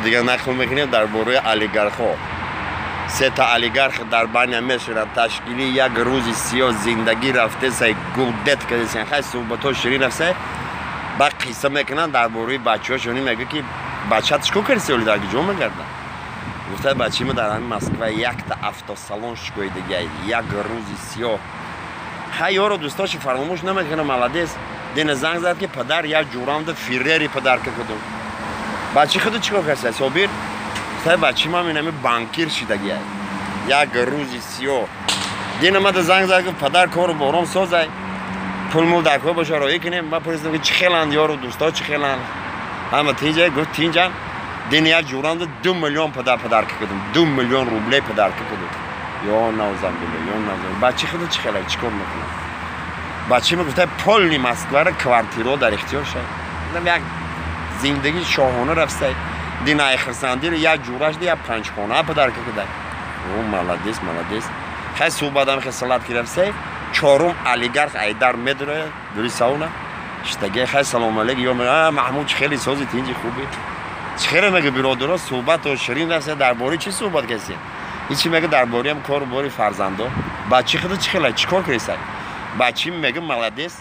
дига нақл мекунем дар бораи олигархҳо. Сета олигарх дар баня мешаванд, ташкили як рӯзи сиёҳ зиндагӣ рафтесай, гулдет кардесен, хай суҳбатҳо ширин рафтесай, баъд қисса мекунанд дар бораи бачаҳошон. Мегӯяд ки бачаат чӣ кор кардеси, оли дар куҷо мегардад? Гуфта бачаи мо дар ҳамин Москва якта автосалон шикоидагиай, як рӯзи сиёҳ. Хай ёро дӯстоши фаромӯш намекунам, молодец. Дина занг зад ки падар, як ҷурамда Феррари подарка кардум. Бачаи худу чӣ кор кардеси, Собир? Гуфта бачаи ман инами банкир шидагиай, як рӯзи сиёҳ. Дина мада занг зад, гуфт падар, кору бором созай, пулмул дар кор боша, роӣ кунем. Ман пурсидам ки чӣ хеланд ёру дӯсто, чӣ хеланд, ҳама тинҷа? Гуфт тинҷан. Дин як ҷурамда 2 миллион подарка кардум, 2 миллион рублей подарка кардум. Ё навзамбило, ё навзамбило. Бачаи худу чӣ хелай, чӣ кор мекунад? Бачаи ма гуфта полни Москваро квартирао дар ихтиёр шай, як зиндагии шоҳона рафтай. Дин ай хирсандиро як ҷурашда як панҷхона подарка кардай. О, молодец, молодец. Хай суҳбатам хе салат ки рафтай, чорум олигарх айдар медурояд дури сауна штаге. Хай салом алейк, ё Маҳмуд, чӣ хеле сози, тинҷи, хубӣ, чӣ хеле? Мега биродаро суҳбато ширин рафта, дар бораи чӣ суҳбат кардем? Ҳичи мега дар бораи кору бори фарзандо. Бачаи худу чӣ хелай, чӣ кор кардесай? Бачаи мега молодец,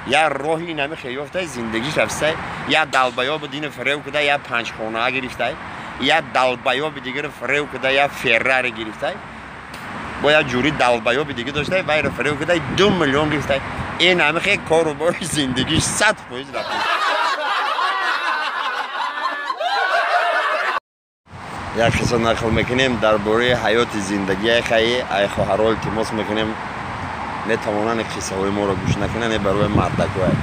як роҳи инами хеёфтай, зиндагиш рафтай, як долбоёби дина фирев куда, як панҷхона гирифтай, як долбоёби дигаро фирев куда, як Феррари гирифтай, бо як ҷури долбоёби дига доштай, вайро фирев куда, 2 миллион гирифтай. Ин ҳами хе кору бори зиндагиш 100% рафта. Як қисса нақл мекунем дар бораи ҳаёти зиндагии хай. Ай хоҳаро илтимос мекунем, метавонанд қиссаҳои моро гӯш накунанд, барои мардакҳое.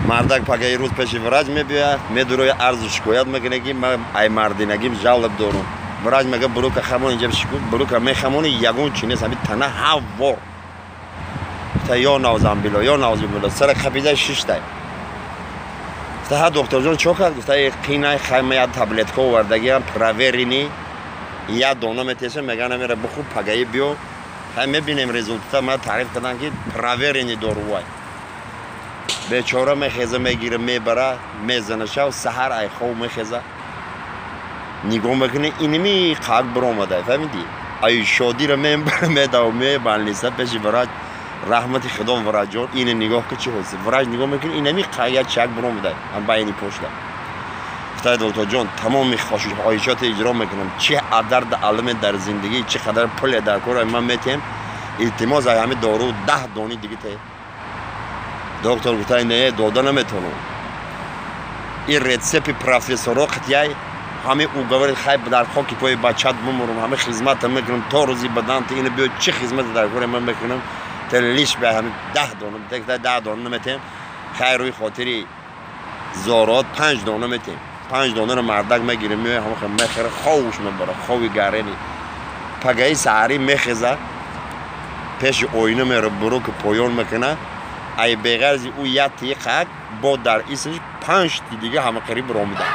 Мардак пагаи рӯз пеши врач мебиёяд, медуроя, арзу шикоят мекунад ки ман ай мардинагим жалоб дорум. Врач мега бурука хамон, инҷа бурука мехамони, ягон чи нест, ҳами тана ҳавор. Гуфта ё навзамбило, ё навзамбило, сара қапида шиштай. Гуфта ҳа докторҷон, чо кард? Гуфта қинай, хай ма як таблетка овардагиам, проверенный, як дона метесам, меган амира бихӯр, пагаи биё, хай мебинем результата. Ма таъриф кардам ки проверенный дорувай. Бечора мехеза, мегира, мебара, мезана шав, саҳар ай хов мехеза, нигоҳ мекунӣ, иними қак биромада, фаҳмидӣ? Ай шодиро мебара, медава, мебалниса пеши врач. Раҳмати худо, врачҷон, ина нигоҳ ки чӣ ҳодиса. Врач нигоҳ мекунӣ, инами қак як чак биромада байни пошта. Гуфта докторҷон, тамоми хоҳишоте иҷро мекунам, чӣ дард аламе дар зиндагӣ, чӣ қадар пуле дар кор ман метиҳем, илтимос ай ҳами дору 10 дони дига те. Доктор гуфта не, дода наметавонам, ин рецепти профессоро қатъяй, ҳами уговори, хай дар хоки пои бачат бумурам, ҳами хизмата мекунам то рӯзи баданта, ина биё, чӣ хизмате дар кори ман мекунам, те лиш ба ҳами 10 дона, 10 дона наметиҳем, хай рӯи хотири зорот 5 дона метиҳем. 5 донаро мардак мегирем, меоя, ҳама мехӯра, ховуш мебара, хови гарени. Пагаи саҳарӣ мехеза, пеши оина мера, буруки поён мекуна, ай беғарзи ӯ як тиқак бо дар исмаш 5 ти дига ҳама қариб ромида.